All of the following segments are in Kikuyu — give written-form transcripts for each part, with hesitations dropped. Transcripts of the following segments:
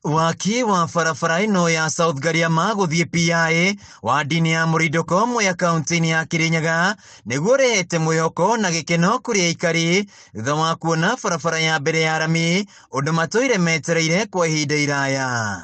Waki wa barabara ĩno ya South Gariama gũthiĩ PI wadi-inĩ ya Mũrindũko Mwea kaunti-inĩ ya Kirinyaga nĩguo ũrehete mwĩhoko na gĩkeno kũrĩ aikari thutha wa kuona barabara ya mbere ya rami ũndũ matũire metereire kwa ihinda iraya.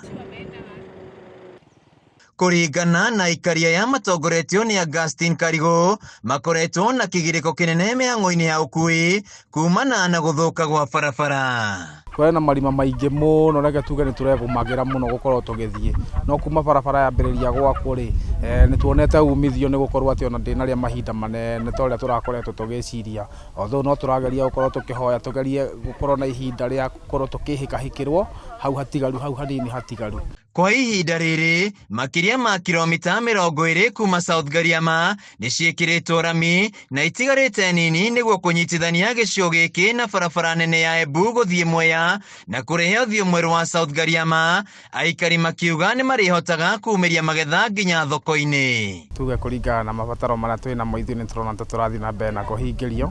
Kũringana na aikari aya matongoretio nĩ Augustine Karigũ, makoretwo na kĩgirĩko kĩnene mĩhang'o-inĩ ya ũkui kumana na gũthũka gwa barabara. Kwarĩ na marima maingĩ mũno, reke tuge nĩ tũregũmagĩra mũno gũkorwo tũgĩthiĩ, no kuma barabara yambĩrĩria gwakwo rĩ, nĩ tuonete umithio nĩ gũkorwo atĩ ona ndĩnarĩa mahinda manene ta ũrĩa tũrakoretwo tũgĩciria, although no tũrageria gũkorwo tũkĩhoya tũgerie gũkorwo na ihinda rĩa gũkorwo tũkĩhĩkahĩkĩrwo hau hatigaru, hau hanini hatigaru. Kwa ihinda rĩrĩ, makĩria ma kilomita 20 kuma South Gariama nĩ ciĩkĩrĩtwo rami na itigarĩte nini nĩguo kũnyitithania gĩcigo gĩkĩ na barabara nene ya Embu gũthiĩ Mwea na kũrehe ũthiũ mwerũ wa South Gariama, aikari makiuga nĩ marĩhotaga kumĩria magetha nginya thoko-inĩ. Tuge kũringana na mabataro marĩa twĩ namo ithuĩ nĩ tũrona ta tũrathiĩ na mbere na kũhingĩrio,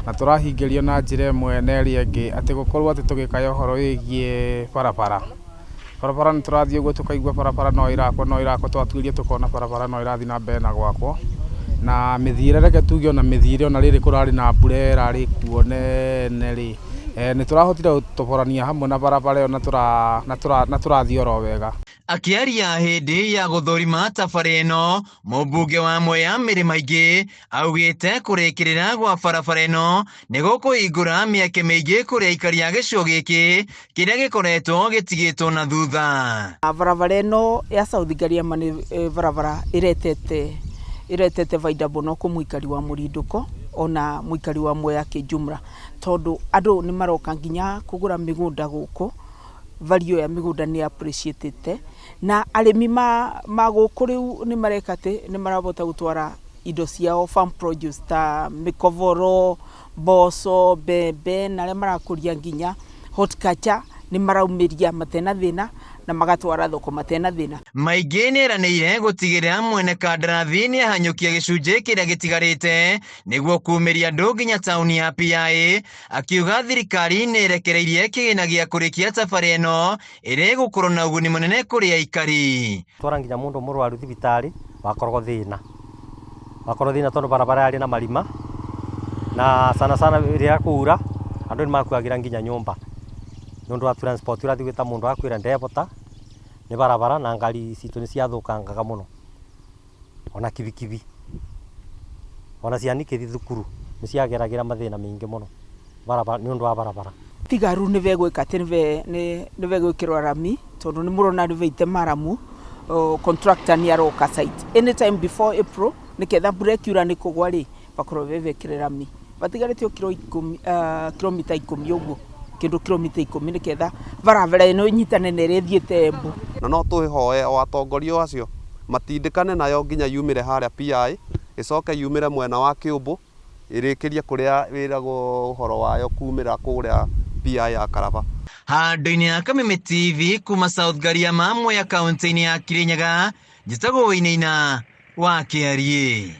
na tũrahingĩrio na njĩra ĩmwe na ĩrĩa ĩngĩ atĩ gũkorwo atĩ tũgĩkaya ũhoro wĩgiĩ barabara. Barabara nĩ tũrathiĩ ũguo tũkaigua barabara no ĩrakwo no ĩrakwo, twatuĩria tũkona barabara no ĩrathiĩ na mbere na gwakwo. Na mĩthiĩre reke tuge ona mĩthiĩre ona rĩrĩ kũrarĩ na mbura ĩrarĩ kuo nene rĩ, nĩ tũrahotire gũtoborania hamwe na barabara ĩyo na tũrathiĩ oro wega. Akĩaria hĩndĩ ya gũthũrima tabarĩra ĩno, mũmbunge wa Mwea Mary Maingĩ augĩte kũrĩkĩrĩra gwa barabara ĩno nĩ gũkũhingũra mĩeke mĩingĩ kũrĩ aikari a gĩcigo gĩkĩ kĩrĩa gĩkoretwo gĩtigĩtwo na thutha. Barabara ĩno ya South Gariama nĩ barabara ĩretete ĩretete baida mũno kwĩ mũikari wa Mũrindũko ona mũikari wa Mwea kĩjumla, tondũ andũ nĩ maroka nginya kũgũra mĩgũnda gũkũ, value ya mĩgũnda nĩ appreciate na arĩmi ma gũkũ rĩu nĩ mareka atĩ nĩ marahota gũtwara indo ciao farm produce ta mĩkoboro, mboco, mbembe na arĩa marakũria nginya horticulture nĩ maraumĩria matena thĩna na magatwara thoko matena thĩna. Maingĩ nĩeranĩire gũtigĩrĩra mwene kandarathi nĩahanyũkia gĩcunjĩ kĩrĩa gĩtigarĩte nĩguo kumĩria andũ nginya taũni ya Piaĩ, akiuga thirikari nĩĩrekereirie kĩgĩna gĩa kũrĩkia tabarĩra ĩno ĩrĩa ĩgũkorwo na ũguni mũnene kũrĩ aikari. Twara nginya mundu murwaru thibitari wakoragwo thina, wakorwo thina tondu barabara yari na marima na sana sana riria kwaura andu nimakuagira nginya nyumba nundu wa transport urathie gwita mundu akwira ndebota ni barabara na ngari citu ni ciathukangaga muno ona kibikibi ona ciana ikithii thukuru ni ciageragira mathina maingi muno barabara nĩ ũndũ wa barabara. Tigaru nĩ begwĩka atĩ nĩ begwĩkĩrwo rami tondũ nĩ mũrona nĩ beite maramu, contractor nĩ aroka site anytime before April nĩketha mbura ĩkiura nĩ kũgwa rĩ bakorwo be bekĩre rami. Batigarĩte o kilomita 10 ũguo, kĩndũ kilomita 10 nĩketha barabara ĩno ĩnyitane na ĩrĩa ĩthiĩte Embu. Na no tũhoe o atongoria o acio matindĩkane nayo nginya yumĩre harĩa PI, ĩcoke yumĩre mwena wa Kĩũmbũ, ĩrĩkĩrie kũrĩa wĩragwo ũhoro wayo kumĩra kũrĩa PI ya Karaba. Handũ-inĩ ha Kameme TV kuma South Gariama, Mwea kaunti-inĩ ya Kirinyaga, njĩtagwo Wainaina wa Kĩariĩ.